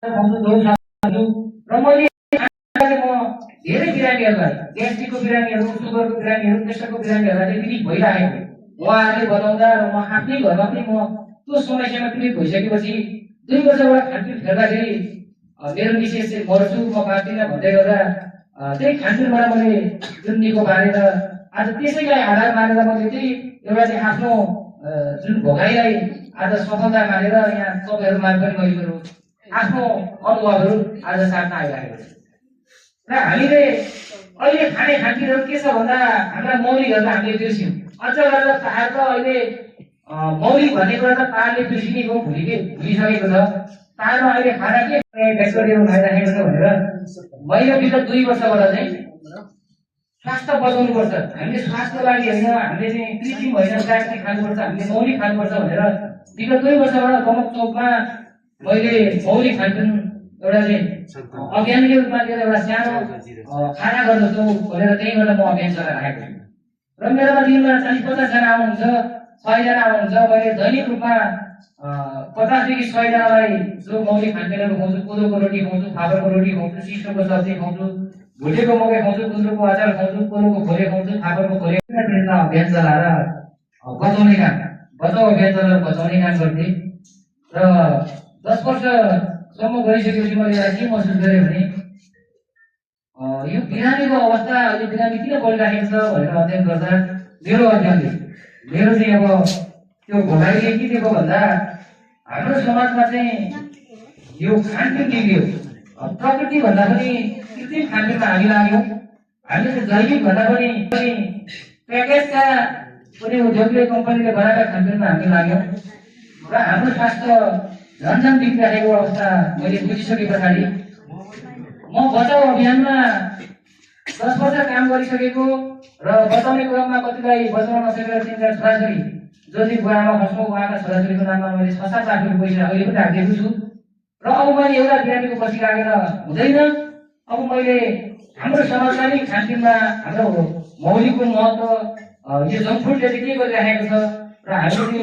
र मैले धेरै बिरामीहरूलाई ग्यास्ट्रिकको बिरामीहरू सुगरको बिरामीहरू प्रेसरको बिरामीहरूलाई चाहिँ पीडित भइरहेको उहाँहरूले बताउँदा र म आफ्नै घरमा पनि म त्यो समस्यामा पीडित भइसकेपछि 2 वर्षबाट खानपिन फेर्दाखेरि मेरो विशेष चाहिँ मर्छु म बाँच्दिनँ भन्दै गर्दा त्यही खानपिनबाट मैले जुन निको बारेर आज त्यसैलाई आधार मानेर मैले चाहिँ एउटा चाहिँ आफ्नो जुन भोगाइलाई आज सफलता मानेर यहाँ तपाईँहरू मार्फत पनि मैले मेरो आफ्नो अनुभवहरू आज साट्न आइरहेको छु। र हामीले अहिले खाने खानपिनहरू के छ भन्दा हाम्रा मौलिकहरूलाई हामीले बिर्स्यौँ। अझ गरेर तार त अहिले मौलिक भनेको त तारले बिर्सिनेको भुलिसकेको छ। तारमा अहिले खाना के फ्याक्टरीहरू खाइराखेको छ भनेर मैले विगत 2 वर्षबाट चाहिँ स्वास्थ्य बचाउनुपर्छ, हामीले स्वास्थ्यको लागि होइन, हामीले चाहिँ कृत्रिम होइन प्राकृतिक खानुपर्छ, हामीले मौलिक खानुपर्छ भनेर विगत 2 वर्षबाट गमक चौकमा मैले मौलिक खानपिन एउटा चाहिँ अभियानकै रूपमा लिएर एउटा सानो खाना गर्दछु भनेर त्यहीँबाट म अभियान चलाइरहेको छु। र मेरोमा दिनमा 40-50 जना आउनुहुन्छ, 100 जना आउनुहुन्छ। मैले दैनिक रूपमा 50 देखि 100 जनालाई जो मौलिक खानपिनहरू खुवाउँछु, कोदोको रोटी खुवाउँछु, फापरको रोटी खुवाउँछु, सिस्टोको सब्जी खुवाउँछु, भुटेको मकै खुवाउँछु, गुन्द्रुकको अचार खुवाउँछु, कोदोको खोले खुवाउँछु, फापरको खोले अभियान चलाएर बचाउने काम, बचाउ अभियान चलाएर बचाउने काम गर्थे। र 10 वर्षसम्म गरिसकेपछि मैले के महसुस गरेँ भने यो बिरामीको अवस्था अहिले बिरामी किन बढिरहेको छ भनेर अध्ययन गर्दा मेरो अध्ययनले मेरो चाहिँ अब त्यो भोगाइले के दिएको भन्दा हाम्रो समाजमा चाहिँ यो खानपिन बिग्रियो। प्रकृति भन्दा पनि कृत्रिम खानपिनमा हामी लाग्यौँ। हामीले चाहिँ जैविक भन्दा पनि प्याकेजका कुनै उद्योगले कम्पनीले बनाएका खानपिनमा हामी लाग्यौँ र हाम्रो स्वास्थ्य झन्झन बिग्रिरहेको अवस्था मैले बुझिसके पछाडि म बचाउ अभियानमा 10 वर्ष काम गरिसकेको र बचाउने क्रममा कतिलाई बचाउन नसकेर 3-4 छोराछोरी जो चाहिँ बुवा आमा खस्नु उहाँका छोराछोरीको नाममा मैले 6-7 लाख रुपियाँ पैसा अहिले पनि राखिदिएको छु। र अब मैले एउटा बिरामीको पछि लागेर हुँदैन। अब मैले हाम्रो समाजलाई खानपिनमा हाम्रो मौलिकको महत्त्व यो जङ्क फुडले चाहिँ के गरिरहेको छ र हामीले